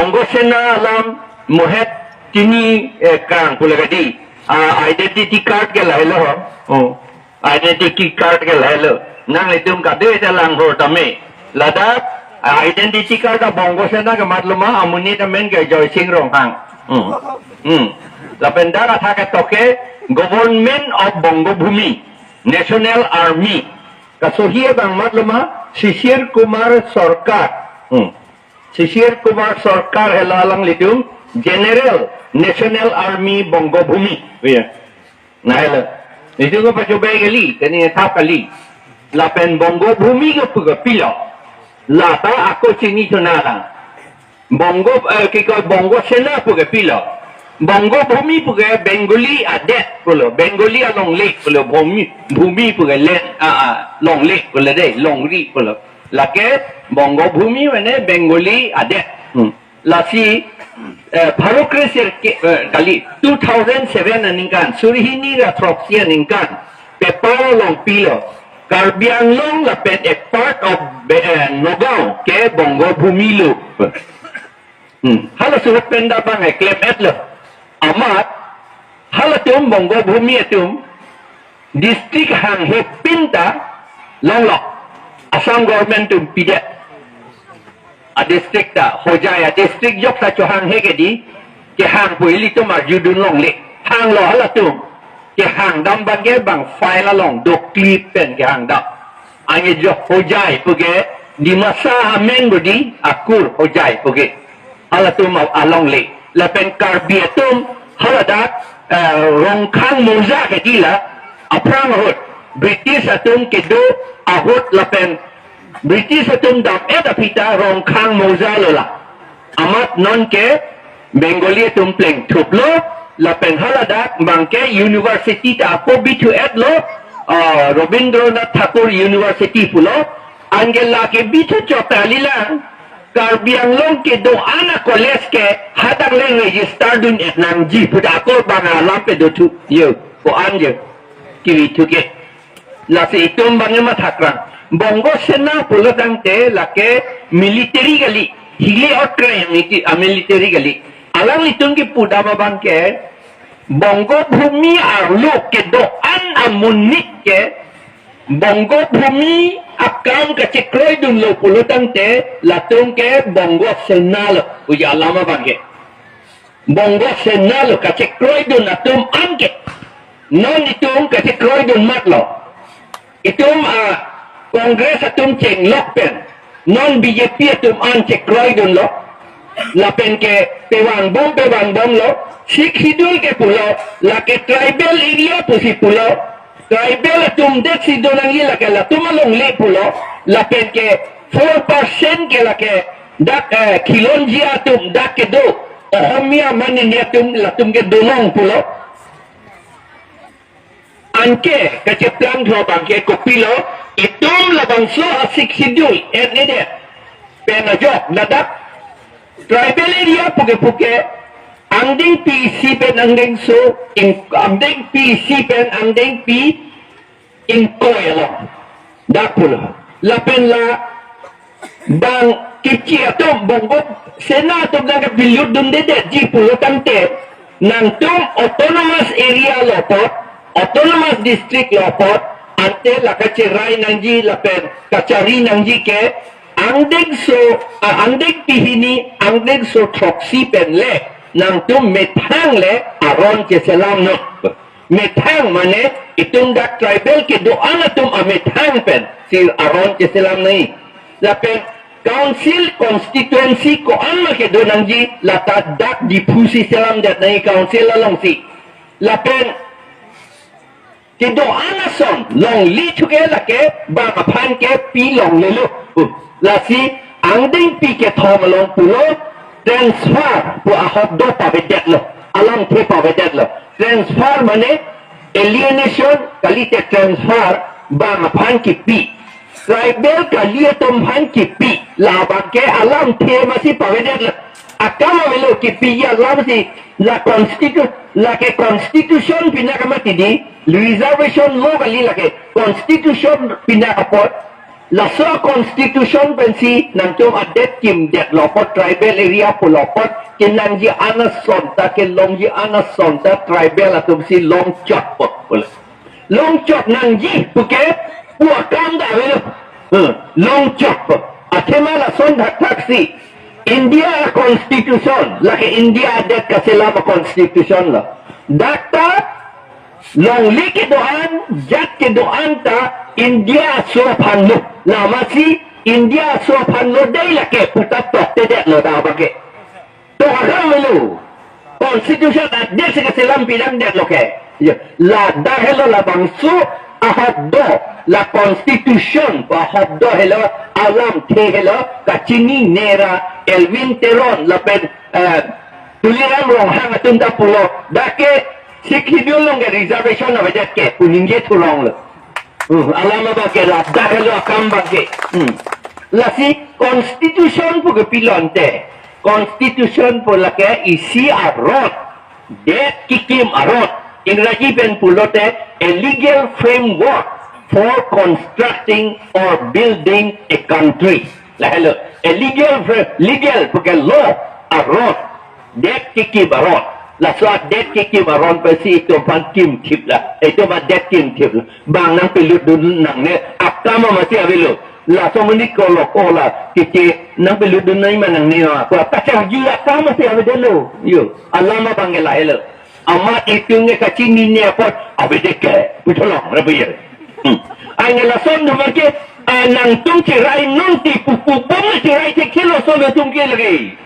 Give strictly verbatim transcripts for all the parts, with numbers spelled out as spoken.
Bongo Sena alam mohet chini, eh, kang pule kadi. Ah, identity card ke lahelo ho. Oh. Identity card ke lahelo. Nanglitum kade ta langhor tame. Ladak, ah, identity card a Bongo Sena ke matloma amonit amen ke Joysing Ronghang. Hmm. Hmm. Lapen dak athak ke toke Government of Bongo Bhumi, National Army. Kasohi abang matloma Shishir Kumar Sarkar. Hmm. Shishir Kumar Sarkar helo alanglitum General National Army Bongo Bhumi. Iya. Nah, helo. Itu ko pachobai kali, kani thap kali. Lapen Bongo Bhumi ko pu ke pilo. Lata ako chini chuna lang. Bongo, eh, kiko Bongo Sena pu ke pilo. Bongo Bhumi pu ke Bengali adet pulo. Bengali alongle pulo. Bhumi, Bhumi pu ke land, ah, ah, longle pulo de, longri pulo. Lake Bongo Bhumi mane Bengali adet. Hmm. Lasi, eh, pharo kre sirkep, eh, kali two thousand seven aningkan, suri hini ra throksi aningkan, paper along pilo. Karbi Anglong lapen a part of Be-, eh, Nagaon ke Bongo Bhumi lo. Hmm. Hala surat pen dak bang, eh, claim et lo. Amat, halatum Bongo Bhumi atum district hanghe pin ta longlo. Assam government atum pidet. A district ta, Hojai a district jok ta chohanghe kedi, kehang pu ilitum arjudun longle. Hanglo halatum. Kehang dam abang ke bang file along dokli pen kehang dam. Anke jok Hojai pu ke, Dimasa amen bodi akur Hojai pu ke. Halatum a-, alongle. Lapen Karbi atum haladak, eh, Rongkhang Moja kedi la, aphrang ahut British atum kedo ahut lapen British atum dam-et aphi ta Rongkhang Moja lo la. Amat non ke Bengali atum plengthuplo, lapen haladak abang ke university ta ako bithu-et lo, ah, Rabindranath Tagore University pulo, anke lake bithu chot kali lang, Karbi Anglong kedo-an a college ke hadak le register dun-et nangji pu ta ako bang alam pe dothu. Yo, ko-an yo. Kiri thu ke. Lasi itum abang mathakrang. Bongo Sena pulo tangte lake military kali. Hile otre miti a military kali. Alanglitum kipu dam abang ke Bongo Bhumi arlo kedo-an amonit ke Bongo Bhumi akam kachekroi dunlo pulo tangte latum ke Bongo Sena lo. Uja alam abang ke. Bongo Sena lo kachekroi dun atum an ke. Non itum kachekroi dun matlo. Itum, ah, Congress atum chenglok pen. Non B J P atum an chekroi dunlo. Lapen ke pevangbom pevangbomlo. Sixth Schedule ke pulo. Lake tribal area pusi pulo. Tribal atum det si do nangji lake latum alongle pulo. Lapen ke four percent ke lake dak, eh, khilonjia atum dak kedo. Ohomia manini atum latum ke dolong pulo. Anke kacheplang tho abang ke kopilo, itum labangso a-Sixth Schedule, en ede. Pen ajok, ladak tribal area puke puke, angdeng P C pen angdengso, in-, angdeng P C pen angdeng P ingkoi along. Dak pulo. Lapen la bang kichi atum Bongo Sena atum nangkepilut dundedetji pulo tangte, nangtum autonomous area lo apot, autonomous district lo apot, ante la kacherai nangji lapen kachari nangji ke, angdengso, ah, angdeng P hini, angdengso throksi pen le, nangtum methang le aron cheselam non. Methang mane itum dak tribal kedo-an atum amethang pen si aron cheselam nangji. Lapen council constituency ko-an ma kedo nangji, lata dak Diphu si selamdet nangji council alongsi. Lapen kedo-an ason longle thuke lake bang aphan ke P longlelo. Lasi angdeng P kethom along pulo transfer pu ahok do pavedetlo. Alamthe pavedetlo. Transfer mane alienation kalite transfer bang aphan kipi. Tribal kali atum aphan kipi. Labang ke alamthe masi pavedetlo. Akam avelo kipi alamsi la constitu-, lake constitution pina kamatidi, reservation law kali lake constitution pina apot, Laso constitution pensi nangtum adet kimdetlo apot, tribal area pulo apot, kenangji an ason ta, kelongji an ason ta tribal atum si longchotpo pulo. Longchot nangji puke pu akam ta avelo. Hmm, longchotpo. Athema lason thakthak si India constitution, lake India adet kaselam constitution lo. Dak ta longle kedo-an, jat kedo-an ta India aso aphan lo. Lama si India aso aphan lo dei lake puta toktedetlo dak abangke. To akam lo. Constitution adet si kaselam pidamdetlo ke. Ya, ladak helo labangso ahok do, la constitution ahok do helo, alamthe helo kachinine ra Elwin Teron lapen eh, Tuliram Ronghang atum ta pulo, dak ke Sixth Schedule along ke reservation avedet ke pu ningje thulonglo. Hmm, alam abangke ladak helo akam abangke. Hmm. Lasi constitution pu ke pilon te. Constitution pu lake isi arot, det kekim arot. Ingraji pen pulote a legal framework for constructing or building a country. Lahelo, a legal fra-, legal puke law arot, det kekim arot. Laso adet kekim arot pensi itum aphan kimthip la, itum adet kimthip la. Bang nangpilutdun nangne, akam amatsi avelo. Laso monit kolok ola, kiki nangpilutdun nangji ma nangne ma. Ko kacharji akam amatsi avedetlo. Yo, alam abangke lahelo. Amat itum ke kachinine apot avedet ke pu thulong ra puye. Hmm. Anke lason atum ke, ah, nangtum cherai non ti pu pu bom cherai thekthe lason atum ke lake.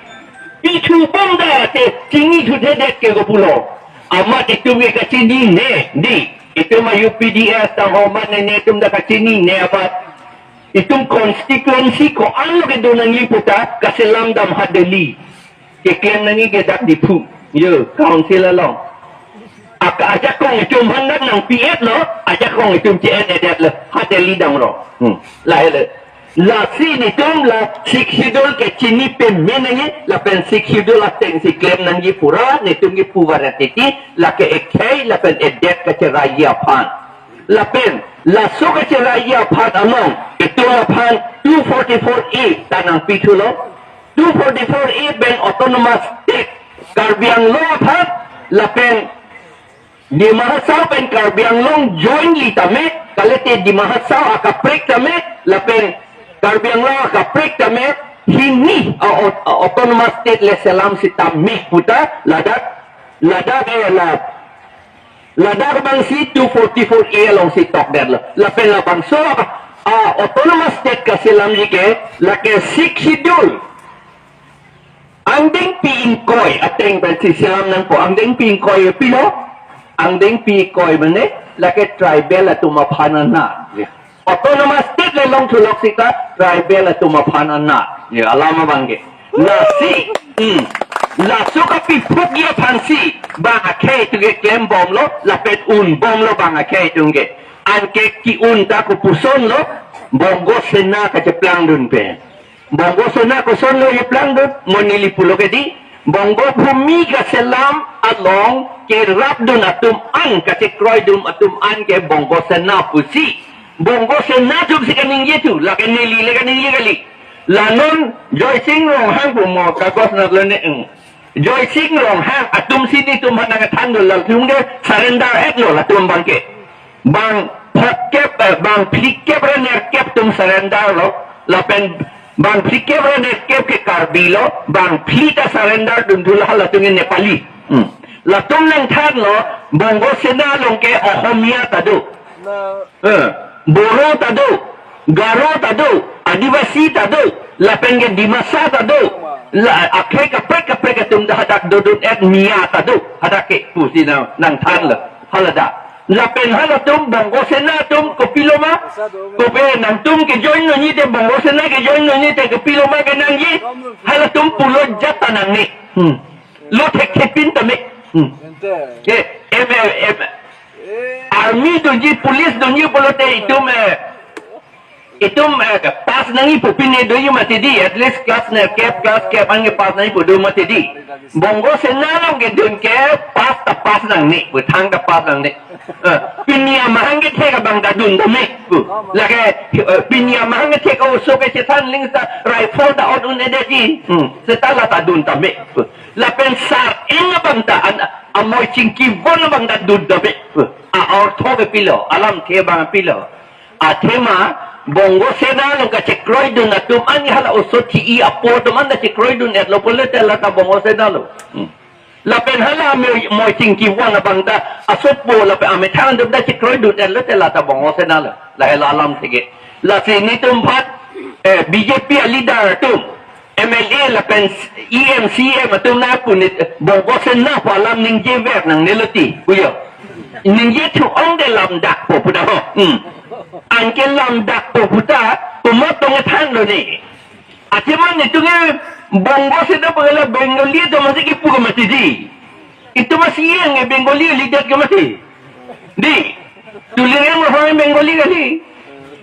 Pithu bom ta te chini thuthedet ke ko pulo. Amat itum ke kachinine dei. Itum a U P D S ta ho mane ne itum ta kachinine amat. Itum constituency ko-an lo kedo nangji puta kaselam dam ha Delhi. Keklem nangji ke dak Diphu. Yo, council along. Aka ajakong itum aphan dak nangpi-etlo, ajakong itum che-en-edetlo. Ha Delhi damlo. Hmm. Lahelo. Lasi netum la Sixth Schedule ke chini pame nangji, lapen Sixth Schedule ateng si klem nangji pura, netum ke puvaret titi, lake ekhei, lapen edet kacheraiji aphan. Lapen, laso kacheraiji aphan along, itum aphan two forty-four A ta nangpi thulo. Two forty-four A pen autonomous state, Karbi Anglong aphan, lapen Dima Hasao pen Karbi Anglong jointly tame, kalite Dima Hasao akaprek tame, lapen Karbi Anglong akaprek tame, hini a, a, autonomous state le selam sitame puta, ladak, ladak eh, la, ladak abangsi two forty-four A alongsi tokdetlo. Lapen labangso, ah, autonomous state kaselamji ke, lake Sixth Schedule angdengpi ingkoi ateng pensi selam nangpo, angdengpi ingkoi pilo, angdengpi ingkoi mane, lake tribal atum aphan anat. Ya. Autonomous state le long thulok sita, tribal atum aphan anat. Ya, alam abangke. Lasi, hmm. Laso kapiphukji aphansi, bang akhei atum ke klem bomlo, lapen un bomlo bang akhei atum ke. Anke ke-un ta kopuson lo, Bongo Sena kacheplangdun pen. Bongo Sena koson lo cheplangdun, mo neli pulo ke dei, Bongo Bhumi kaselam along kerapdun atum an, kachekroidun atum an ke Bongo Sena pusi. Bongo Sena atum si kaningje thu, lake neli le kaningje kali. La non Joysing Ronghang pu mo kagos na lo ne, eng. Joysing Ronghang atum si netum aphan nangthandun, latum ke surrender-etlo latum abangke. Bang phlikep, eh, bang phlikep ra nerkep atum surrender lo, lapen bang phlikep ra nerkep ke Karbi lo, bang phli ta surrender dun thu la halatum ke Nepali. Hmm. Latum nangthanlo, Bongo Sena along ke Ohomia ta do. Eh, Boro ta do, Garo ta do, Adivasi ta do, lapen ke Dimasa ta do, la, akhei kaprek kaprek atum ta hadak dodun-et, Mia ta do, hadak ke pusi na nangthanlo, haladak. Lapen halatum Bongo Sena atum kopilo ma, kopi nangtum ke join nangji te, Bongo Sena ke join nangji te kopilo ma kenangji, halatum pulo jat ta nangne. Hmm. Lo thekthepin tame. Hmm. Eh, em, em, em, army doji, police doji pulote itum, eh, itum, eh, pass nangji pu pine doji mati dei, at least class nerkep, class kep an ke pass nangji pu do mati dei. Bongo Sena along kedun ke As ta pass nangne pu, thang ta pass nangne. Eh, pini amahang kethek abang ta dun tame pu. Lake, eh, pini amahang kethek oso kechethan ling ta rifle ta on un-edetji. Hmm. Seta la ta dun tame pu. Lapen sar-ing abang ta an, amoi chingkivon abang ta dun tame pu. A-ortho ke pilo, alamthe abang pilo. Athema Bongo Sena along kachekroidun atum ani hala oso thi-i apo atum anta chekroidun-etlo pulote la ta Bongo Sena lo. Hmm. Lapen hala amoi, moi chingkivon abang ta asopo lapen amethang atum ta chekroidun-etlote la ta Bongo Sena lo. Lahelo alamthe ke. Lasi nelitum aphan, eh, B J P a-leader atum, M L A lapen E M, C E M atum na punit Bongo Sena pu alam ningjever nangnelo ti, puyo. Ningjethu-ong de lamdakpo pu ta ho. Hmm. Anke lamdakpo pu ta, komat tong thanlo ne. Athema nelitum ke Bongo Sena pu la Bengali atum masi kipu ke mati di. Itum masi yang ke Bengali lidat ke mati. Di. Tuliram Ronghang Bengali kali.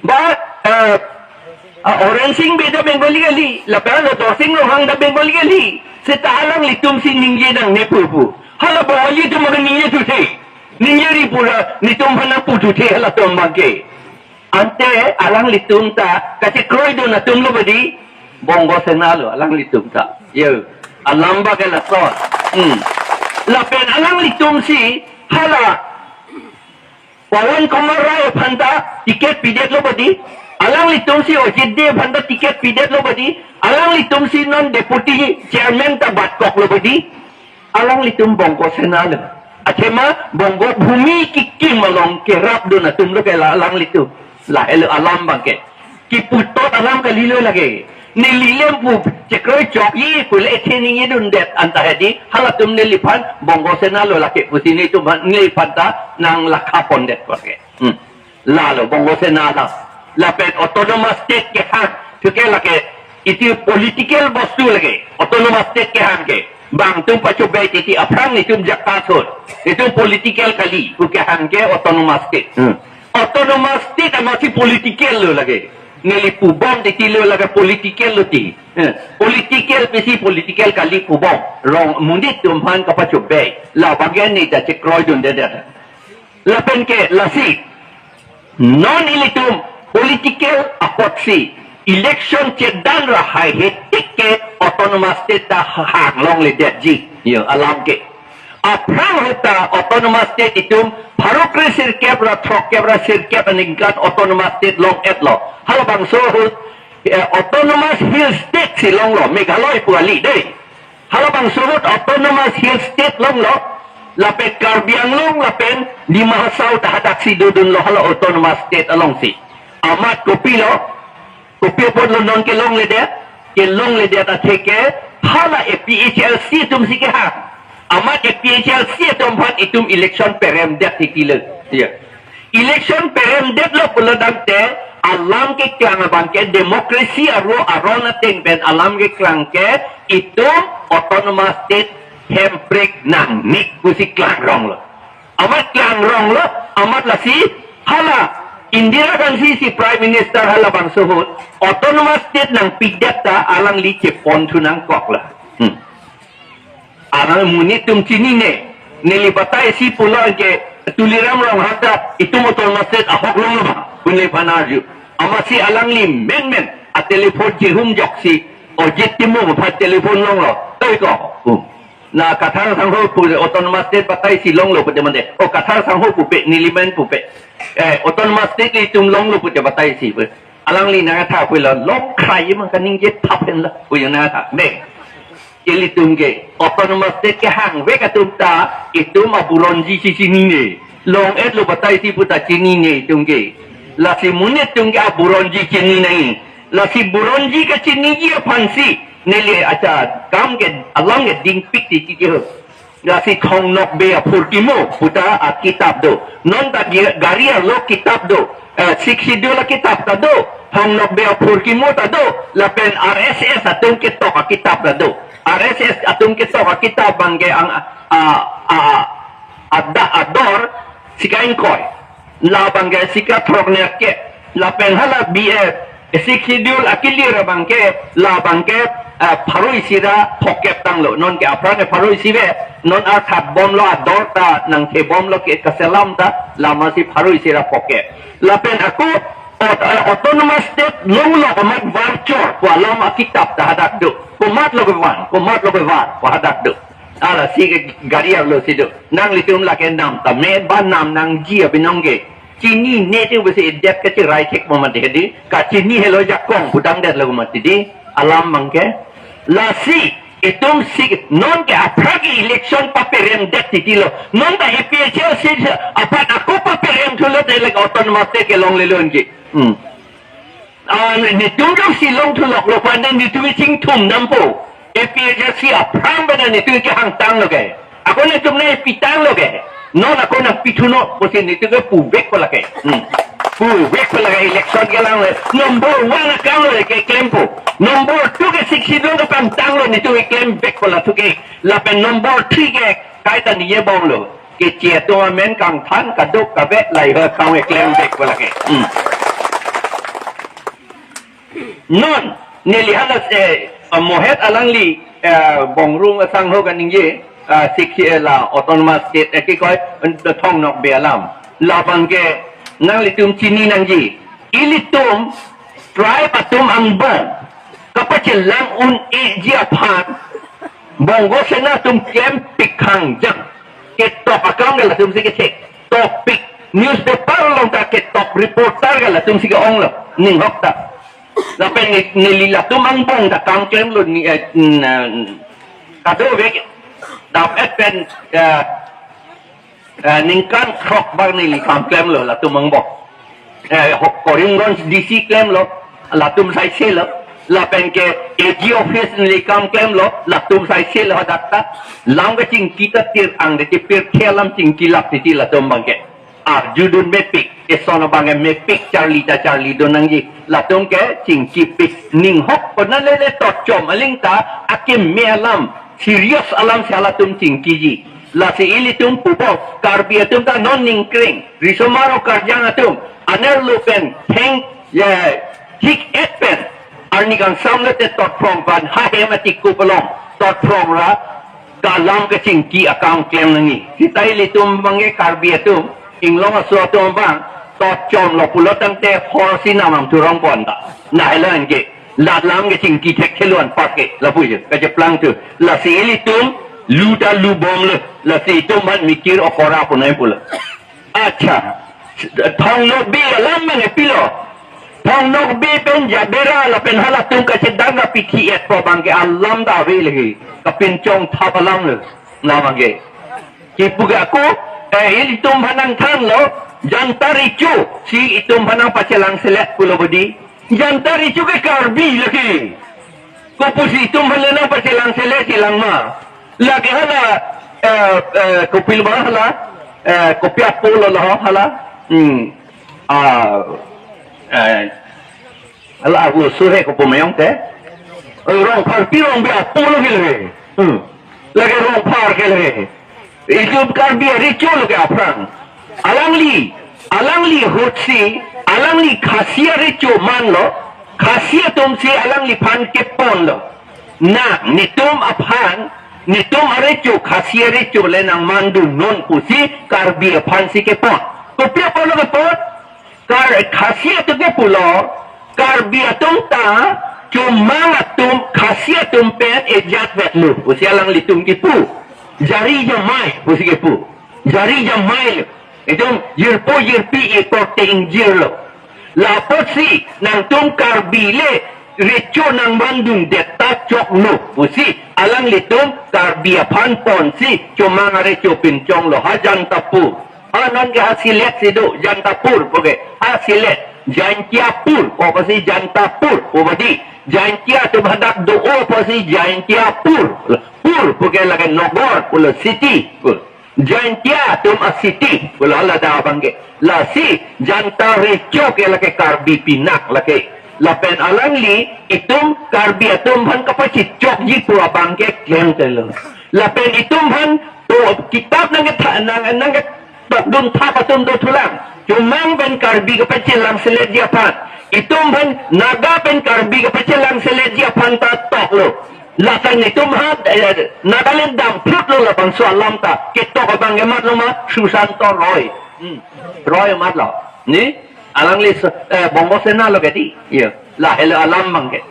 Ba, eh, ah, Horen Sing Bey ta Bengali kali. Lapen lo Dorsing Ronghang ta Bengali kali. Seta alanglitum si ningje nangne pu pu. Hala Bengali atum maka ningjethu the. Ningjeri pura nelitum aphan nangputhu the halatum abang ke. Ante alanglitum ta kachekroidun atum lo badi Bongo Sena lo alanglitum ta. Yo, alam abang ke lason. Hmm. Lapen alanglitum si hala Pawan Kumar Rai aphan ta ticket pidetlo badi, alanglitum si Ajit Dey aphan ta ticket pidetlo badi, alanglitum si non deputy chairman ta batkoklo badi, alanglitum Bongo Sena lo. Athema Bongo Bhumi kikim along kerapdun atum lo ke la alanglitum. Lahelo alam abang ke. Kiputot alam kalilo lake. Neli lem pu chekroi chokji pu le ethe ningjedundet anta hedi. Halatum neliphan Bongo Sena lo lake pusi nelitum neliphan ta nanglakha pondet lake. Hmm. Lalo Bongo Sena la. Lapen autonomous state kehang. Thuke lake iti political bostu lake. Autonomous state kehang ke. Bang atum pachobei titi aphrang nelitum jakasot. Itum political kali. Pu kehang ke autonomous state. Hmm. Autonomous state amatsi political lo lake. Neli pubom titi lo lake political lo ti. Eh, political pisi political kali pubom. Rong monit atum aphan kapachobei. La abang ke neli ta chekroidundedet. Lapen ke lasi. Non ilitum political apotsi. Election chedan ra haihe tik ke autonomous state ta hanglongledetji. Yo, alam ke. Aphrang ahut ta autonomous state itum pharo kre sirkep ra throkkep ra sirkep aningkan autonomous state long-etlo. Halabangso ahut, eh, autonomous hill state si longlo, Meghalaya pu kali dei. Halabangso ahut autonomous hill state longlo, lapen Karbi Anglong lapen Dima Hasao ta hadaksi dodunlo hala autonomous state alongsi. Amat kopilo, kopi apotlo non kelongledet, kelongledet athe ke, hala A P H L C atumsi kehang. Amat A P H L C atum aphan itum election peremdet titilo. Ya. Election peremdetlo pulo tangte, alam keklang abang ke, democracy aro aron ateng pen alam keklang ke, itum autonomous state hemprek nangne pusi klangronglo. Amat klangronglo, amat lasi hala Indira Gandhi si Prime Minister halabangso ahut autonomous state nangpidet ta alangli cheponthu nangkoklo. Hmm. Alang monit atum chinine, neli batai si pulo ke Tuliram Ronghang ta itum autonomous state ahok longlo ma, pu neliphan arju. Amatsi alangli menmen atelephone chihum joksi Ajit Timung aphan telephone longlo. Toi ko. Hmm. Na Kathar sangho pu autonomous state batai si longlo pute mande. O Kathar sangho pupe, neli men pupe. Eh, autonomous state le itum longlo pute batai si pu. Alangli nangketha pulo, long krai mang kaningje thap henlo. Pu yang nangketha. Ne. Ilitum ke autonomous state kehangvek atum ta itum aburonji si chinine. Long-etlo batai si pu ta chinine itum ke. Lasi monit atum ke aburonji chinine. Lasi buronji kachiniji aphansi neli acha kam ke alam ke dingpik ti ti ho. Lasi Thong Nokbe Aphurkimo pu ta akitap do. Non ta gi-, gari arlo kitap do. Eh, Sixth Schedule akitap ta do. Thong Nokbe Aphurkimo ta do. Lapen R S S atum ketok akitap ta do. R S S atum ketok akitap abang ke ang, a, a, a, ada ador sika ingkoi. La abang ke sika throknerkep. Lapen hala B F, Sixth Schedule akelir abangke, labangke, eh, pharo isi ra phokep tanglo. Non ke aphrang ke pharo isi ave, non arthat bomlo, ador ta nangthe bomlo ke kaselam ta, lama si pharo isi ra phokep. Lapen ako, aut-, eh, autonomous state longlo komat varchor, ko alam akitap ta hadak do. Komatlo kevan, komatlo kevan, ko hadak do. Ala si ke gari arlo si do. Nanglitum lake nam tame, ba nam nangji abinong ke. Chinine te besi edet kachirai thek momat hedi. Kachini helo jakong putangdetlo komat hedi. Alam abangke. Lasi, itum si, non ke aphrang ke election paperemdet titilo. Non ta A P H L C aphan ako paperem thulo te lake autonomous state ke longlelo anke. Hmm. Ah, netum jongsi longthu loklo pande netum chingthum dampo. A P H L C aphrang pada netum kehang tanglo ke. Ako netum nangpi tanglo ke. Non ako nangpi thunon pusi netum ke puvek ko lake. Hmm. Puvek ko lake election kelang le. Number one akam lo ke klempo. Number two ke Sixth Schedule ke pantanglo netum ke klem vek ko la thu ke. Lapen number three ke kaita nije bomlo. Keche atum amen kangthan kaduk kabe lahai ho kang ke klem vek ko lake. Hmm. Non, neli hala, eh, Mohet alangli, eh, Bongrung asangho kaningje, eh, Sixth, eh, la autonomous state, eh, kikoi, eh, Thong Nokbe alam. Labangke, nanglitum chini nangji. Ilitum, tribe atum angbong kapachelang un-eji aphan, Bongo Sena atum klempik hangjang. Ketok akam ke latum si kethek. Tokpik. Newspaper along ta ketok reporter ke latum si ke-onglo. Ninghok ta. Lapen ne, neli latum angbong ta kam klemlo ni, eh, n-, eh, kadokave dam-et pen, eh, eh, ningkan throk bang neli kam klemlo latum angbong. Eh, ho-, Karimganj D C klemlo, latum saiselo. Lapen ke A G office neli kam klemlo, latum saiselo hadak ta. Lam kachingki ta tir ang de pirthe alam chingki lap titi latum abangke. Arjudun mepik, eson abangke mepik charli ta charlidun nangji. Latum ke chingkipik ninghok ko nalele totchom aling ta akeme alam, serious alam si halatum chingkiji. Lasi ilitum pupo, Karbi atum ta non ningkreng, risomar okarjang atum, anerlo pen, theng, ya, hik-et pen, arni kangsam lote totphrong pan, ha hem atikup along, totphrong ra, kalam kachingki akam klem nangji. Sita ilitum abangke Karbi atum, inglong aso atum abang, totchomlo pulo tangte hor si namam thurong pon ta. Nahelo anke, lat lam kachingki thek theluan pak ke, lapu je, kacheplang thu. Lasi ilitum, lu ta lu bomlo, lasi itum ban mikir okora punai pulo. Acha, Thong Nokbe alam mane pilo. Thong Nokbe pen Jabera lapen halatum kachedang kapithi-etpo abangke alam ta ave lagi. Kapinchong thap alam lo. Lam abangke. Kipu ke ako, eh, ilitum aphan nangthanlo, Janta Recho, si itum aphan nangpachelang selet pulo bodi. Janta Recho ke Karbi lagi. Kopusi itum aphan le nangpachelang selet chelang ma. Lake hala, eh, eh, kopilo ba hala, eh, kopi apo lo lo hala. Hmm. Ah, eh, hala agu suhe kopu mayong te. Eh, Rongphar pi Rongbe apo lo ke lake. Hmm. Lake Rongphar ke lake. Itum Karbi Recho lo ke aphrang. Alangli, alangli ahut si, alangli Khasi Recho manlo, Khasi atum si alangliphan keponlo. Na, netum aphan, netum arecho, Khasi arecho le nangmandunnon pusi Karbi aphan si kepon. Kopi apotlo kepon? Kar, Khasi atum ke pulo, Karbi atum ta, Chomang atum, Khasi atum pen ejat vetlo, pusi alanglitum kipu. Jari jamai, pusi kipu. Jari jamai lo. Itum jirpo jirpi ipo tengjirlo. Lapotsi, nangtum Karbi le, Recho nangmandundet ta choklo, pusi, alanglitum, Karbi aphan ponsi, Chomang arecho pinchonglo, ha Jantapur. Ha non ke ha Silet si do, Jantapur, puke, ha Silet, Jaintiapur, ko pasi Jantapur, ko padi, Jaintia atum hadak do-o pasi Jaintiapur, pur, puke lake nogor, pulo city, pur. Jaintia atum a city, pulo hala ta abangke. Lasi, Janta Recho ke lake Karbi pinak lake. Lapen alangli, itum Karbi atum aphan kapachechokji pu abangke klem telo. Lapen itum aphan, to, kitap nangketha-, nang, nangke tokdun thap atum dothulang. Chomang pen Karbi kapachelang seletji aphan. Itum aphan Naga pen Karbi kapachelang seletji aphan ta toklo. Lason itum ha, eh, Nagaland damphutlo labangso alam ta. Ketok abang ke mat lo ma, Susanto Roy. Hmm. Roy mat lo. Ni? Alangli se-, eh, Bongo Sena lo ke di. Iya. Lahelo alam abang ke.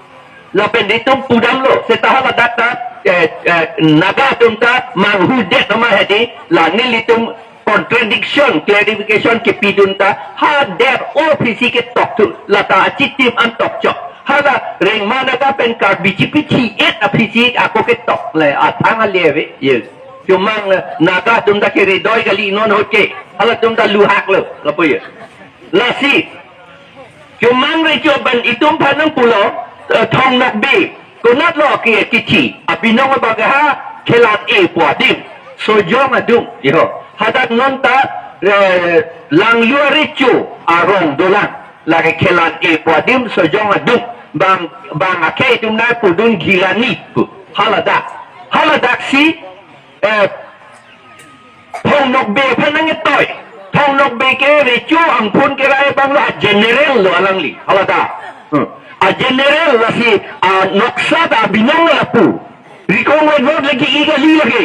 Lapen itum pudamlo. Seta haladak ta, eh, eh, Naga atum ta manghudet nama hedi. La nelitum contradiction, clarification kepidun ta, ha der o phisi ketok thu, lata achitim an tokchok. Hala Rengma Naga pen Karbi chipi chi et aphisi ako ketok le, athang ale ave, ye. Chomang, eh, Naga atum ta keridoi kali non hoche, halatum ta luhak lo, lapu ye. Lasi, Chomang Recho abang itum aphan nangpulo, eh, Thong Nokbe. Konatlo ke kithi. Abinong abang ha Khelan-e pu adim. Sojong adung. Iho. Hadak non ta, eh, Langlu Recho arong dolang. Lake Khelan-e pu adim Sojong adung. Bang, bang akhei itum nangpudun Gilani pu. Haladak. Haladak si, eh, Thong Nokbe aphan nangketoi. Thong Nokbe ke Recho angphun kerai abang lo, a-general lo alangli. Haladak. Hmm. A-general lasi, a, noksa ta abinong lapu. Rikong Wet Road lake i kali lake.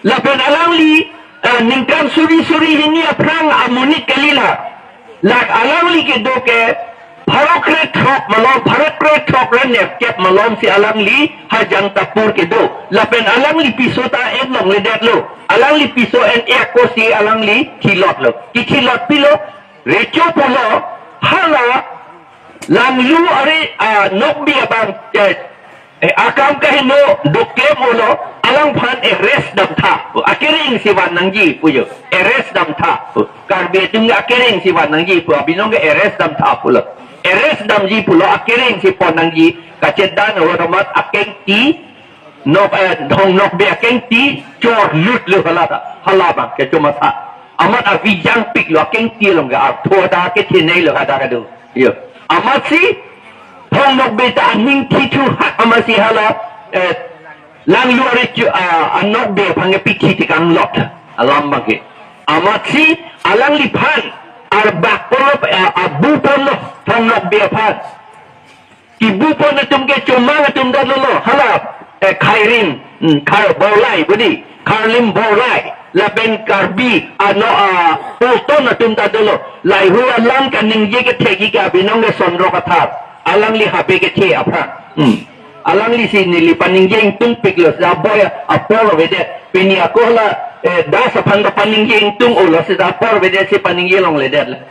Lapen alangli, a, ningkan suri suri hini aphrang amonit kali la. Lake alangli kedo ke pharo krethrok malom, pharo krethrok ra nerkep malom si alangli ha Jangtapur kedo. Lapen alangli piso ta en longledetlo. Alangli piso en-e ako si alangli thilotlo. Kithilot pilo, Recho pulo, hala, Langlu are, a, Nokbe abang, eh, Eh, akam kaheno doklem-olo, alangphan arrest damtha. Akereng si van nangji pu jo. Arrest damtha. Karbi atum akereng si van nangji pu, abinong ke arrest damtha pulo. Arrest damji pulo, akereng si pon nangji. Kachetdan awat amat akengti, Nok, eh, Thong Nokbe akengti chorlut lo hala ta. Hala abang ke chomatha. Amat avi jangpiklo akengti along ke artho ta kethenei lo hadak kedo. Yo. Amatsi, Thong Nokbe ta aning thithu hak amatsi hala, eh, Langlu Recho, ah, a-Nokbe aphan ke pithi tikanglot. Alam abang ke. Amatsi, alangliphan, arbak ponlo, ah, abu ponlo, Thong Nokbe aphan. Kibu pon atum ke Chomang atum ta lolo, hala, eh, Khairim, hmm, Khar Borlai, budi, Kharlim Borlai, lapen Karbi, ano, ah, Pulton atum ta dolo, lahei alam kaningje kethekji ke abinong ke Sondro Kathar, alangli habe kethe aphrang. Hmm. Alangli si neli paningje ingtungpiklo, si aboi apor avedet, pini ako hala, eh, Das aphan ta paningje ingtung-olo, si apor avedet si paningje longledet.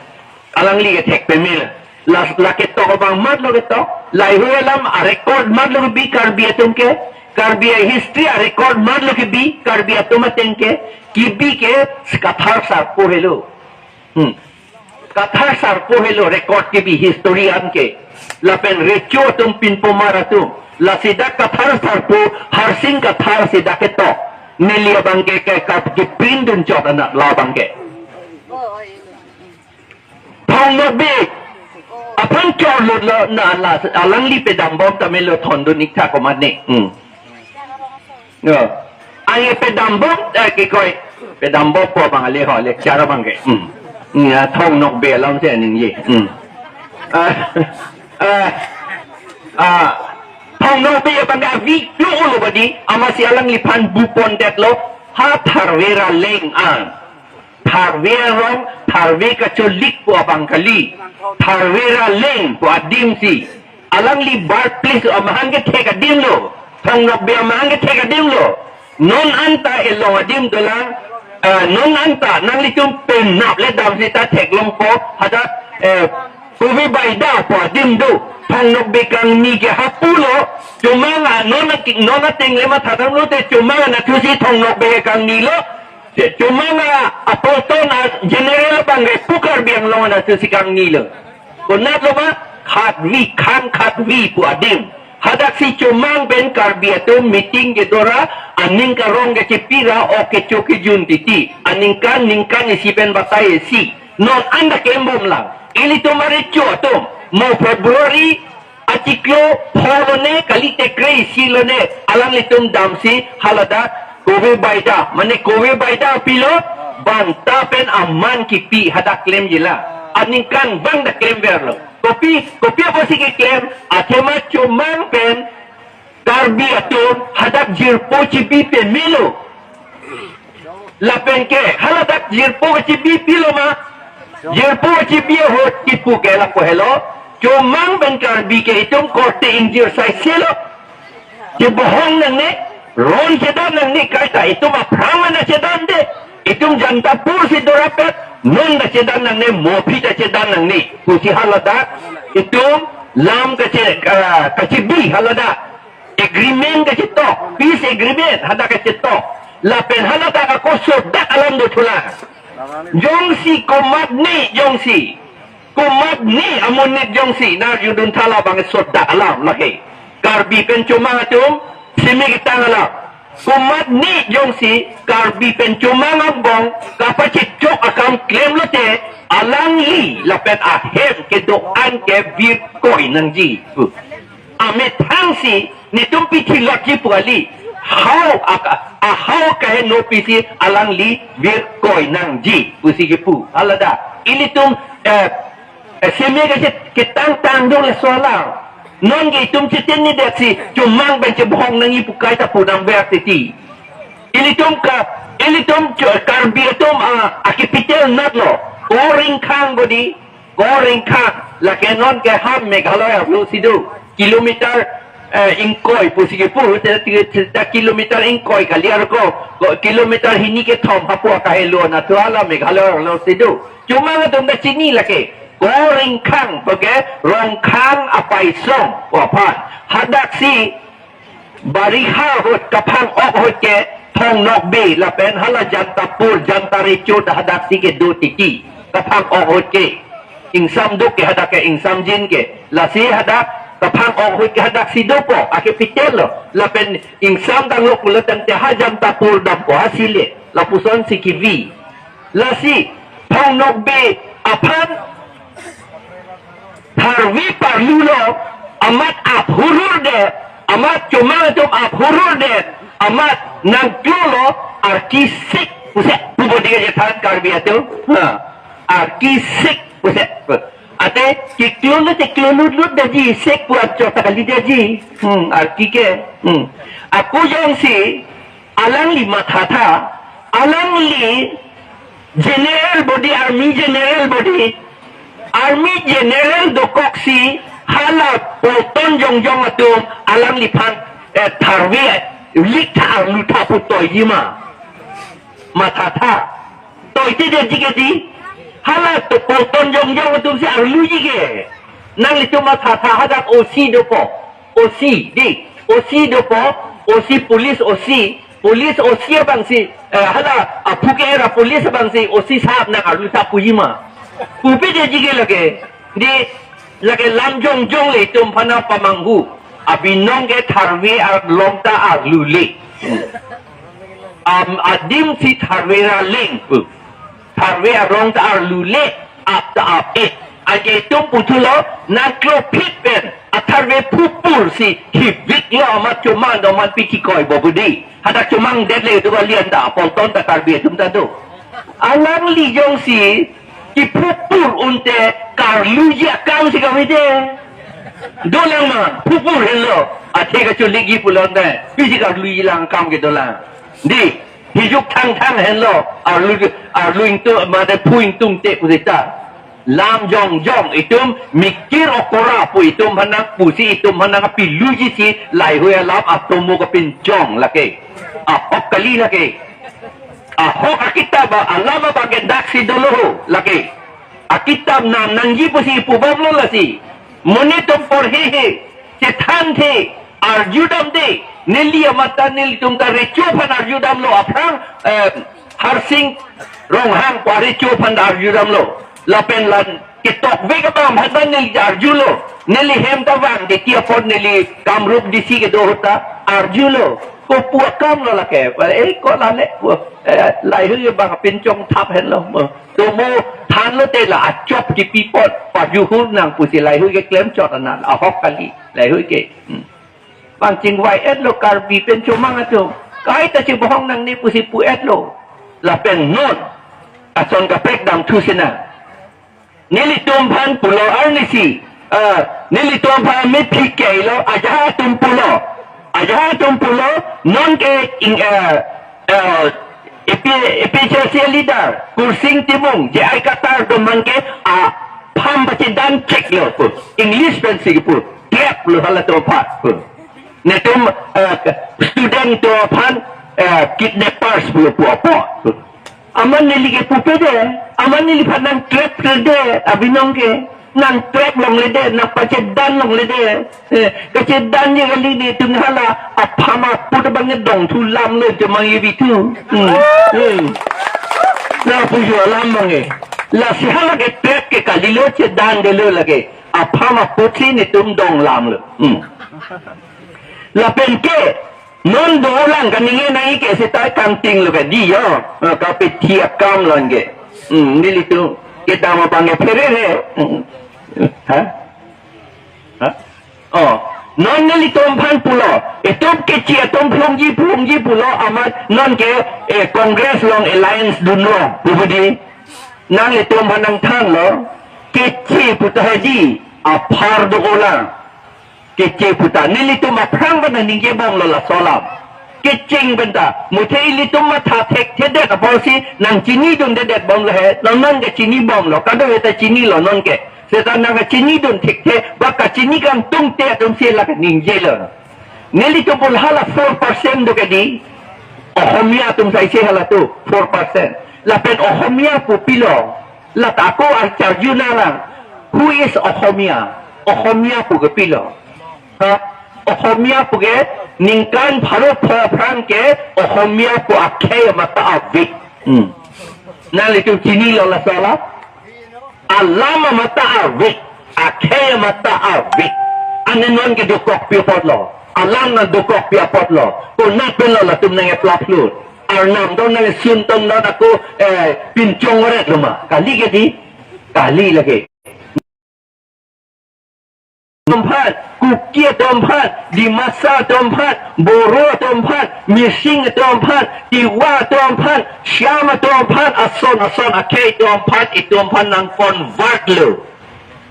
Alangli kethek pemil. La, la ketok abang matlo ketok. Lahei alam a-record matlo kebi Karbi atum ke. Karbi a-history a-record matlo kebi Karbi atum ateng ke. Kibi ke Kathar Sarpo helo. Hmm. Kathar Sarpo helo record kibi history an ke. Lapen Recho atum pinpomar atum. Lasi dak Kathar Sarpo Harsing Kathar si dak ketok. Neli abang ke ke kap ke print dunchot anat la abang ke. Thong Nokbe aphan chorlutlo na la alangli pedambom ta melo thondun ik tha komatne. Hmm. Yo. Ai pedambom, eh, kikoi. Pedambom po bang ale ho lecture abang ke. Hmm. Ya, Thong Nokbe along si aningje. Hmm. Ah, ah, ah, Thong Nokbe abang ke avi lo lo badi, amatsi alangliphan bu pondetlo, ha Tharve Raleng an. Tharve arong, Tharve kacholik pu abang kali. Tharve Raleng pu adim si. Alangli birthplace amahang kethek adim lo. Thong Nokbe amahang kethek adim lo. Non anta elong adim dolang. Eh, non anta nanglitum penap le dam sita theklongpo. Hadak, eh, Kove Baida pu adim do. Thong Nokbe kangni ke hapu lo. Chomang a non aki-, non ateng le matha damlo te Chomang anathu si Thong Nokbe kangni lo. Chomang a, a Pulton a-general abang ke pu Karbi Anglong anathu si kangni lo. Konatlo ma, Khatvi, Khan Khatvi pu adim. Hadak si Chomang pen Karbi atum meeting kedo ra, aning karong kechepi ra, ok kecho kejun titi. Aningkan, ningkan isi pen batai isi. Non anta kembom lang. Ilitum a-Recho atum. Mo February, achiklo pho lone, kali tekre isi lone, alanglitum damsi haladak Kove Baida, mane Kove Baida pilo, banta pen aman kipi hadak klemjila. Aningkan bang dak klemverlo. Kopi, kopi apotsi keklem, athema chomang pen Karbi atum hadak jirpo chibi pemelo. Lapen ke, haladak jirpo chibi pilo ma? Jirpo chibi ahut kipu ke lapu helo. Chomang pen Karbi ke itum korte ingjir saiselo. Chebohong nangne, ron chedan nangne, kaita itum aphrang mana chedan de. Itum Janatapur si dorapet, non ta chedan nangne, mo aphi ta chedan nangne. Pusi haladak, itum lam kache, ah, kachebi haladak. Agreement kachetok, peace agreement, hadak kachetok. Lapen haladak ako sodak alam dothulang. Jongsi komatne, jongsi. Komatne amonit jongsi, nang arjudun tha labang sodak alam lake. Karbi pen chomang atum, simi ketang alam. Komatne jongsi, Karbi pen chomang angbong, kapachechok akam klemlote, alangli, lapen ahem kedo-an ke virkoi nangji. Amethang si, netum pithilotji pu kali. Hau aka, ahau kaheno pisi alangli virkoi nangji. Pusi kipu. Haladak. Ilitum, eh, eh, simi kachet, ketang tang dong laso alam. Non ke itum cheten ni det si, chomang pen chebohong nangji pu kaita pu nangver titi. Ilitum ka, ilitum cho-, Karbi atum, ah, a capital natlo. Ko Ringkhang bodi, ko Ringkhang. Lake non ke ha Meghalaya arlo si do. Kilometer, eh, ingkoi pusi kipu, te, te, te, te kilometer ingkoi kali arko. Ko kilometer hini kethom hapu akahelo nathu hala Meghalaya arlo si do. Chomang atum ta chini lake. Ko Ringkhang, bage Rongkhang apaisong, ko aphan. Hadak si, Bariha ahut kaphang-ok ahut ke Thong Nokbe lapen hala Janatapur, Janta Recho ta hadak si kedo titi. Kaphang-ok ahut ke. Ingsam duk ke hadak ke ingsam jin ke. Lasi hadak kaphang-ok ahut ke hadak si dopo. A capital lo. Lapen ingsam tanglo pulo tangte ha Janatapur dampo ha sile. Lapuson si kivi. Lasi Thong Nokbe aphan tharve parlulo, amat aphurur de, amat chomang atum aphurur de, amat nangklolo, arki sik pusi pu bodi kachethan Karbi atum. Ha. Arki sik pusi. Ate kiklolo te klolo lut daji, sik pu anchot ta kali daji. Hmm, arki ke. Hmm. Ako jongsi alangli mathatha, alangli general bodi, army general bodi, army general dokoksi hala Paltan jongjong atum alangliphan, eh, tharve lik tha arlu tha pu toiji ma? Mathatha. Toite daji ke di. Hala to Paltan jongjong atum si arluji ke. Nanglitum mathatha, hadak O C dopo. O C, di, O C dopo, O C police, O C, police O C abang si, eh, hala, aphu ke era police abang si, O C sahab nang arlu tha puji ma? Pupe daji ke lake, di, lake lam jongjong le itum aphan nangpamanghu, abinong ke tharve arlong ta arlu le. Am, adim si tharve ra leng pu. Tharve arong ta arlu le, ap ta ap-e. Anke itum puthulo, nangklo phit pen, atharve phupur si, kivik lo amat chomang do man pi kikoi bo budi. Hadak chomang det le do kalian ta, Paltan ta Karbi atum ta do. Alangli jongsi, kiphupur unte, karluji akam si kave de. Dolang ma, phupur henlo, athe kacholiji pulang de, pisi karluji lang akam ke dolang. Di, hijuk thangthang henlo, arlu, arlu ingtung, mate phu ingtungte pusita. Lam jongjong, itum mikir okora pu itum aphan nangpusi, itum aphan nangpiluji si, laheihui alam atomo kapinchong lake. Ahok kali lake. Ahok akitap alam abang ke daksi dolo ho lake. Akitap nam nangji pusi pubomlo lasi. Monit atum porhehe, chethan the, arjudam de, neli amat ta nelitum ta Recho aphan arjudamlo aphrang, eh, Harsing Ronghang pu Recho aphan ta arjudamlo. Lapen la ketokvek abang aphan ta neli arjulo. Neli hem ta vang de ti apot neli Kamrup D C kedo ahut ta arjulo. Kopu akam lo lake, eh, ko lale, eh, laheihui abang pinchong thap henlo. Tomo thanlo te la achop kipi apot, pajuhur nang pusi laheihui ke klemchot anat, ahok kali, laheihui ke. Hmm. Bang chingvai-etlo Karbi pen chomang atum. Kaita chebohong nangne pusi pu-etlo. Lapen non, ason kaprek damthu sina. Nelitum aphan pulo arnisi, Ah, nelitum aphan mephi ke lo, ajahak atum pulo. Ajahak atum pulo, non ke ing, eh, eh, A P, A P H L C leader, Kursing Timung, J I Kathar atum abang ke, ah, apham pachedan chek lo pu. English pensi pu. Trap lo halatum aphan pu. Netum, eh, student atum aphan, eh, kidnappers pu, pu apo. Amat neli ke pupe de, amat neliphan nang trap de, abinong ke, nang trap longle de, nang pachedan longle de. Eh, kachedan ye kali netum hala, apham aput abang dong thu lam lo, jomang ye bitu. Hmm, hmm. La pujo alam abang e. Lasi hala ke trap ke kali lo, chedan de lo lake. Apham aput si netum dong lam lo. Hmm. Lapen ke, non dolang kaningje nai ke seta kangting lo ke di yo. Eh, kapethi akam lo ke. Hmm, nelitum kedam abang ke phere he. Hmm. Ha? Ha? Oh, non nelitum aphan pulo. Itum kechi atum phlongji phlongji pulo amat non ke, eh, Congress along alliance dun lo. Pu pu di. Nanglitum aphan nangthan lo. Kechi pu ta he di. Aphar dolang. Kechi pu ta, nelitum aphrang pen ningje bomlo laso alam. Kecheng pen ta, muthe ilitum matha thekthedet apotsi nangchinidundedet bomlo he, non non ke chini bomlo, kadokave ta chinilo non ke. Seta nang kachinidun thekthe, ba kachini kangtungte atumsi la kaningjelo. Nelitum pul hala four percent do ke di, Ohomia atum saise hala tu, four percent. Lapen Ohomia pu pilo, lata ako archarju nang, who is Ohomia? Ohomia pu ke pilo. Ha? Ohomia pu ke ningkan pharo pho aphrang ke Ohomia pu akhei amat ta ave. Hmm. Nanglitum chinilo laso alam? Alam amat ta ave. Akhei amat ta ave. Ane non ke dokokpi apotlo. Alam nang dokokpi apotlo. Konat pen lo latum nang eplap lut. Arnam do nang sun tong do ako, eh, pinchong oret lo ma. Kali ke di? Kali lake. Atum aphan, Kuki atum aphan, Dimasa atum aphan, Boro atum aphan, Mising atum aphan, Tiwa atum aphan, Shyam atum aphan, ason ason akhei atum aphan, itum aphan nang convert lo.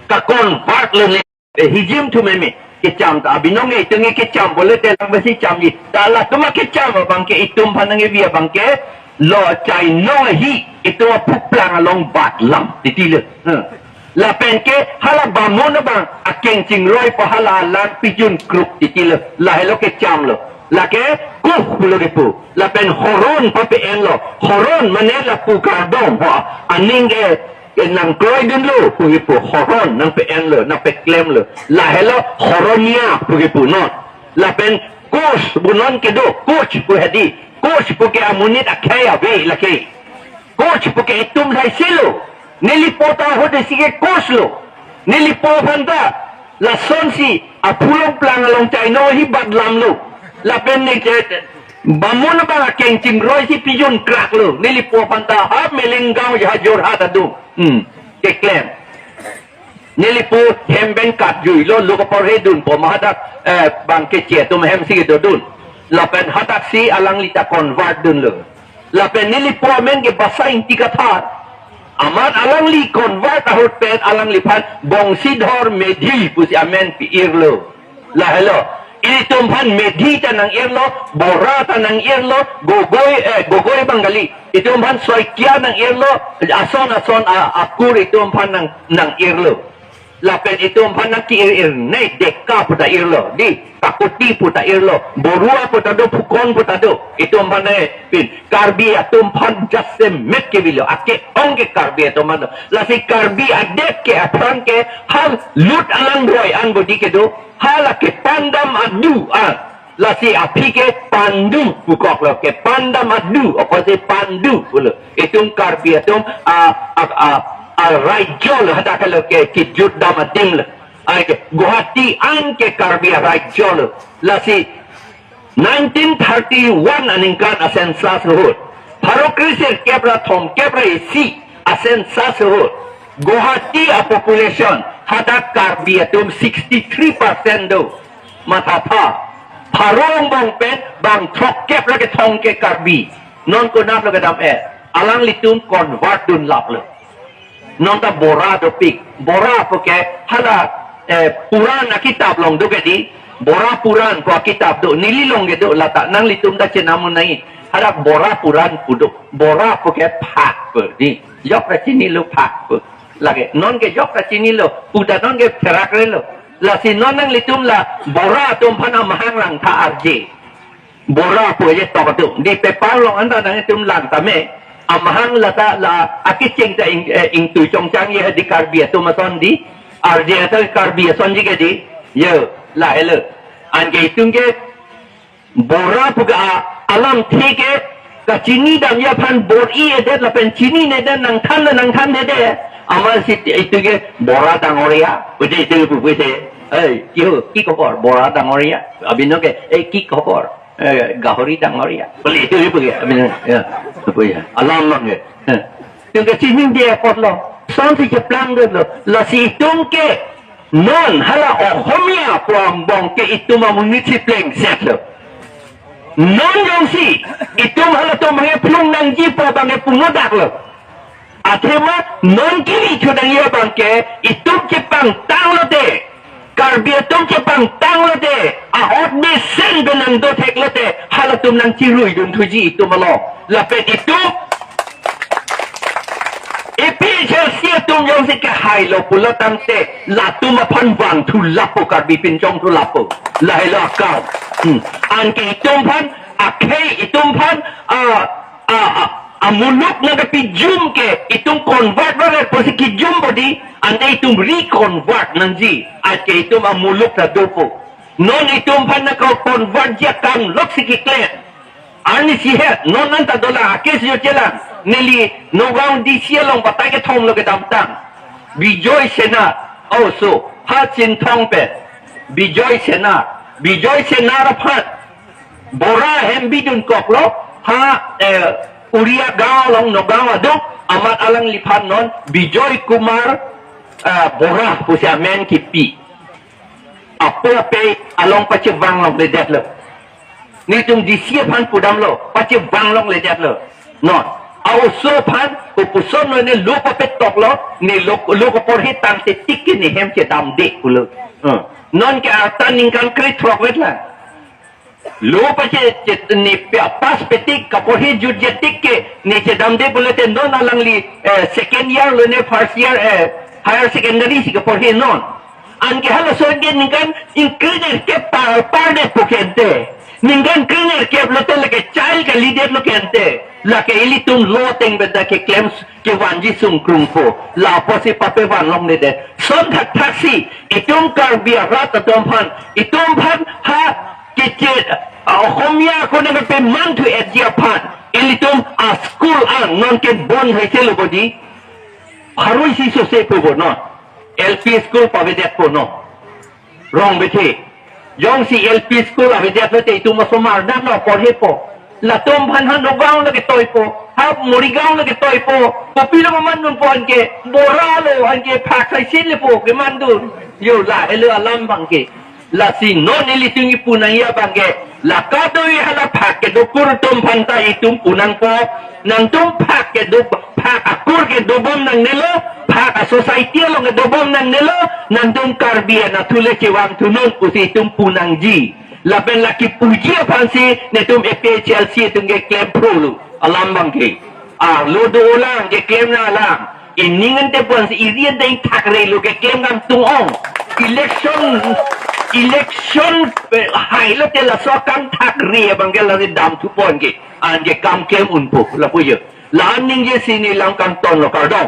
Ka convert lo ne. Eh, hijim thu meme. Kecham ta abinong e, itum e kecham bole telang besi cham ji. Ta latum akecham abang ke itum aphan nang evi abang ke lo chainong ahi itum aphuplang along bat lam titi lo. Hmm. Lapen ke hala bamun abang akeng chingroi pu hala alang pijun kruk titi lo. Lahelo kecham lo. Lake kuh pulo kipu. Lapen horon pape-en lo. Horon mane lapu kardom ho. Aning ke ke nangkroidunlo pu kipu, horon nangpe-en lo, nangpeklem lo. Lahelo horonia pu kipu non. Lapen coach pu non kedo, coach pu he di. Coach pu ke amonit akhei ave lake. Coach pu ke itum saise lo. Nelipo ta ahut isi ke coach lo. Nelipo aphan ta lasonsi aphu longplang along chainong ahi bat lam lo. Lapen ne ke bamun abang akeng chingroi si pijun krak lo. Nelipo aphan ta ha Melenggaon ya Jorhat adung. Hmm. Keklem. Nelipo hem pen katjui lo, lo kaporhe dunpo ma hadak, eh, bang keche atum hem si kedodun. Lapen hadak si alangli ta convert dunlo. Lapen nelipo amen ke Basa Ingti Kathar. Amat alangli convert ahut pen alangliphan Bongsidhor Medhi pusi amen pi-irlo. Lahelo. Itum aphan Medhi ta nang-irlo, Bora ta nang-irlo, Gogoi, eh, Gogoi abang kali. Itum aphan Saikia nang-irlo, ason ason a-, akur itum aphan nang, nang-irlo. Lapen itum aphan nang ki-ir-ir ne Deka pu ta irlo, di, Kakuti pu ta irlo, Borua pu ta do, Phukon pu ta do. Itum aphan ne pin Karbi atum aphan jasemet kevilo, ake-ong ke Karbi atum aphan do. Lasi Karbi adet ke aphrang ke hal lut alangroi an bodi kedo, hala kepandam adu an. Lasi aphi ke pandu pukok lo, kepandam adu, apotsi pandu pulo. Itum Karbi atum a, a, a, a raijo lo, hadak lo ke kejutdam adim lo. Ai ke Guwahati an ke Karbi araijo lo. Lasi nineteen thirty-one aningkan a-census ahut, pharo kre sirkep ra thomkep ra isi a-census ahut, Guwahati a-population hadak Karbi atum sixty-three percent do. Mathatha. Pharo angbong pen bang throkkep ra kethom ke Karbi. Non konatlo kedam-et? Alanglitum convert dunlaplo. Non ta Bora dopik. Bora pu ke hala, eh, Puran akitap along do ke di, Bora Puran pu akitap do, neli along ke do, lata nanglitum ta chenam un nangji. Hadak Bora Puran pu do, Bora pu ke phak pu di. Jok ta chinilo phak pu. Lake, non ke jok ta chinilo, pu ta non ke therak relo. Lasi non nanglitum la Bora atum aphan amahang langtha arje. Bora pu aje tok atum. Di paper along anta nanglitum lang tame. Amahang lata la akecheng ta ing, eh, ingtui chongchang ye di Karbi atum ason di. Arje ta Karbi asonji ke di. Yo, lahelo. Anke itum ke Bora pu ke a, alamthe ke kachini damji aphan bor-i-edet lapen chininedet nangthan le nangthandedet. Amatsi itum ke Bora dangoria. Pu te itum ke pupu te. Ei, ki ho, ki khobor, Bora dangoria. Abino ke, ei, ki khobor. Eh, gahori dangoria. Beli itu ipu ke, abino, ya. Apa ya? Alam mang ke. Eh. Itum ke chinide apotlo. Sonsi cheplangdetlo. Lasi itum ke non hala Ohomia pu angbong ke itum amonit si plengsetlo. Non jongsi itum halatum abang ke phlung nangji pu abang ke pungno daklo. Athema non kiri chodang ya abang ke itum chepangtang lote, Karbi atum chepangtang lote, ahok mesen benang do thek lote, halatum nangchiruidun thuji itum along. Lapen itum A P H L C atum jongsi kehailo pulo tangte, latum aphan vangthu lapo, Karbi pinchongthu lapo. Lahelo akam. Hmm. Anke itum aphan, akhei itum aphan, ah, ah, ah, amuluk nangkepijum ke, itum convert varet pusi kijum bodi, ante itum reconvert nangji, anke itum amuluk ta dopo. Non itum aphan nangko-convertji akam loksi keklem. Arnisi het, non anta dolang, akes jo chelang. Neli Nagaon D C along batai kethom lo kedamtang. Bijoy Senar, oh so, ha Chinthong pen. Bijoy Senar, Bijoy Senar aphan Bora hem bidunkoklo, ha, eh, Uria Gaon along Nagaon adung, amat alangliphan non Bijoy Kumar, eh, Bora pusi amen kipi. Apo ape along pachevang longledetlo. Nelitum D C aphan pudamlo, pachevang longledetlo. Non, a-oso aphan, kopuson lo ne lo papetoklo, ne lo, lo kaporhe tangte tik ke ne hem chedamde pulo. Hmm. Non ke arta ningkan krethrok vetlang. Lo pache, che, ne pe, pass petik, kaporhe jutje tik ke, ne chedamde pulote non alangli, eh, second year lo ne first year, eh, higher secondary si kaporhe non. Anke halaso ke ningkan ingkrenerkep par, pardet pu ke ante. Ningkan krenerkep lote lake child kalidetlo ke ante. Lake ilitum lo ateng benda keklem kevanji sungkrungpo. Lapusi papevan longledet. Son thakthaksi itum Karbi arat atum aphan, itum aphan ha keche, ah, Ohomia ako nangpemanthu-etji aphan, ilitum a-school an non ke bon haise lo bodi. Harui si sose po bo non. L P school pavedetpo non. Rong bethe. Jongsi L P school avedetlote itum osomar damlo porhepo. Latum aphan ha Nagaon lo ketoipo. Ha Morigaon lo ketoipo. Kopilo mamandunpo anke. Bora lo anke phak saisin lepo kemandun. Yo lahelo alam abang ke. Lasi non ilitum kipu nangji abang ke, la kadokave hala phak kedo akur atum aphanta itum pu nangpo, nangtum phak kedo, phak akur kedobom nangnelo, phak a-society along kedobom nangnelo, nangtum Karbi anatthu le chevangthunon pusi itum pu nangji. Lapen la kipuji aphansi netum A P H L C atum ke klem phro lo, alam abang ke. Arlo dolang keklem nanglang. Ining ante pusi iri ante ingthakre lo keklem kangtung ong. Election, election, eh, hailote laso kangthakre abang ke lasi damthupo anke. Anke kam klem unpo, lapu jo. La-an ningjesi neli lam kangtonlo, kardom.